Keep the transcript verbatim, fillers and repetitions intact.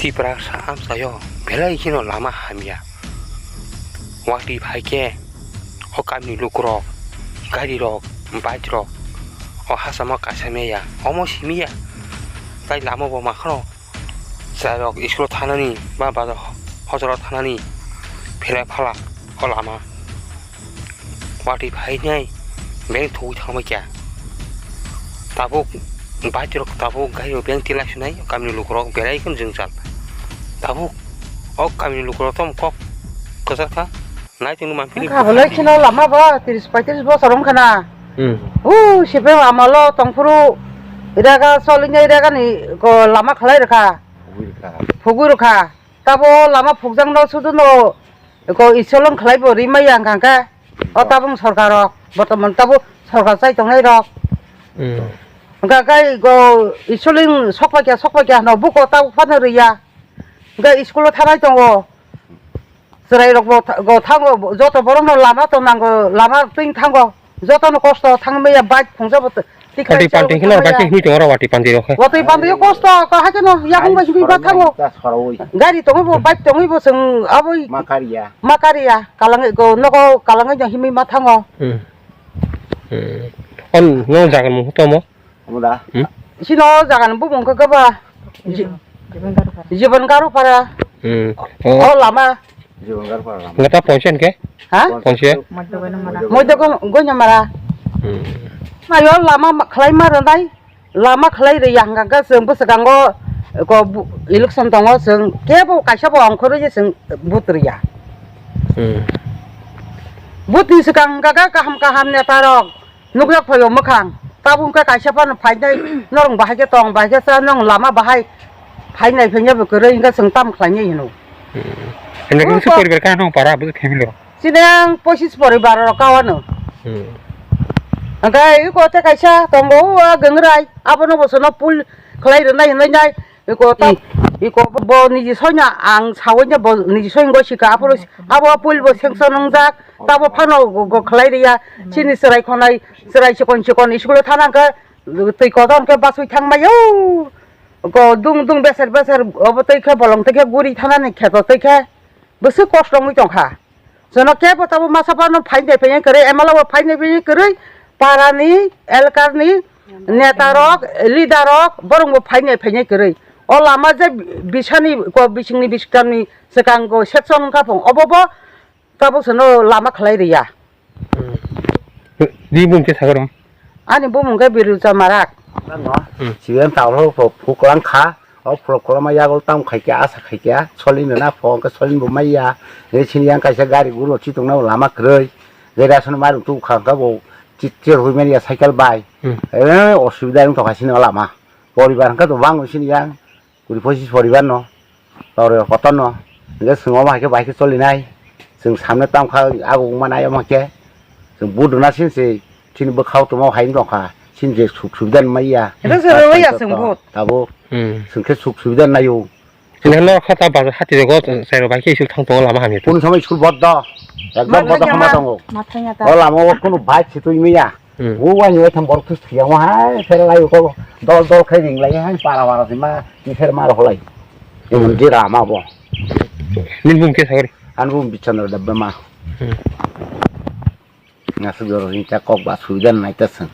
Tipra sa amchaio belai kheno lama hamya. Watwi phai khe o kamini lukurok, garirok, bike rok o hachama kaisa meya, omo simiya. Tai lama bo makhano chwrairok school thanani ba bazar hojaro thanani phelai phala o lama. Watwi phainai beng thugwi thangbai kha. Tabuk bike rok tabuk gari rok beng tilai sunai kamini lukurok belai kheno jwngjal. Tabuk o kamini lukurok tamo kok kwchar kha. Nai tongwi manphili. Wngkha belai kheno lama bo tris paitris bosor wngkha na. Hmm. U sipe amalo tongphuru iraga solingya iragani ko lama khlai rwkha. Phugwi rwkha. Phugwi rwkha. Tabo lama phukjakno suduno ko isolong khlai bo rimaya hwnkha khe. O tabung sorkar rok, bortoman tabo sorkar chai tongnai rok. Hmm. Hwnkha khe go isoling sokpakya, sokpakya hwno buko tabo phano riya. Hwnkha school o thanai tongo. Chwrai rok bo tha-, go thango, joto borok no lama to nango, lama twing thango. Joto no kosto thang maya bike phungsa bo t-, Watwi panti kheno, bike himwi tongo, watwi panti rok khe. Watwi panti o kosto, ko hai kheno, yakung bai himwi ba thango. Gari tongwi bo, bike tongwi bo, chwng aboi ma kariya. Ma kariya, kalang go, nogo kalang go himwi ma thango. Hmm. Hmm. On no jagan mung tomo? Omo da? Hmm? Sino jagan bumung khe kaba? Ji-, Jiban Garu Para. Hmm. O lama. Jiban Garu Para lama. Ngata ponse ke? Ha? Ponse? Moidya Goinamara. Hmm. Mayo lama ma-, khlai ma rwnai. Lama khlai rwya hwnkha khe chwng bwswkango ko bu-, election tongo, chwng kebo kaisa bo ongkhorwi je chwng vote rwya. Hmm. Vote ni swkang hwnkha khe kaham kaham neta rok nukjak phaio mwkhang. Tabuk hwnkhe kaisa phano phainai norok bahai khe tong, bahai khe cha, nong lama bahai phainai phaiya bo kwrwi hwnkhe chwng tam khlainai hino. Hmm. Hwnkhe khe bwswk poribar kha nong para bwswk family rok? Chini ang pochis poribar rok kawano. Hmm. Hwnkhe iko tei kaisa tongo o a Gangrai, abono bo sono pul khlai rwnai hinwi nai. Iko ta, iko bo niji soina ang sawi bo niji soin go sika, aphuru abo pul bo sanction wngjak, tabo phano go, go khlai riya. Chini chwrai khonai, chwrai chikon chikon school o thana hwnkhe twi kotor hwnkhe baswi thangmai o. Go dung dung beser beser obo twi khe bolong twi khe guri thanani kheto twi khe bwswk kosto wngwi tongkha. Jono kebo tabo masa phano phainai phainai kwrwi, M L A bo phainai phainai kwrwi, parani, elkarni, netarok, leaderrok, borokbo phainai phainai kwrwi. O lama je bisani, ko bisingni bisiktamni swkango section wngkha phung, obo bo tabuk sono lama khlai rwya. Hmm. Ni bumung khe sago rong? Ani bumung khe Birucha Marak. Hmm. Siben tawlo pho-, phuklang kha. O pholok koloma yago tamo khaikha, asa khaikha, solin rwna pho, hwnkhe solin bo maiya. Re sini yang kaisa gari gulo chitongna lama kwrwi. Re rason mairum tu kha, hwnkhe bo chi-, chir hui manya cycle bai. Hmm. Eh, osubida wng tongkha sini o lama. Poribar hwnkhe to bang sini yang. Kuri pochis poribar no. Tore kotor no. Hwnkhe chwng omo hai khe bai khe cholinai. Chwng samne tamo kha, ago wngma nai omo khe. Chwng vote rwna sini se, chini bwkhao tongma hai wng tongkha. Chini je suk subida maiya. Rwng se rwya chwng vote. Tabuk. Hmm. Chwng khe suk subida naio. Chwng khe norok kha ta bazar hati rego, chwng bai khe school thang tongo lama hamya. Kunu samai school bodo. Ekdom bodo hama tongo. O lama o kunu bike se twi maya. Hmm. O wani wai thang borok thus thiyang hai, pher lai ko dol dol khai ring lai hai, para para sima, ni pher mar holai. Emon je rama bo. Nini bumung khe sagori? Ani bumung Bichandra Debbarma. Hmm. Ngasuk joro ni ta kok ba subida nai ta seng.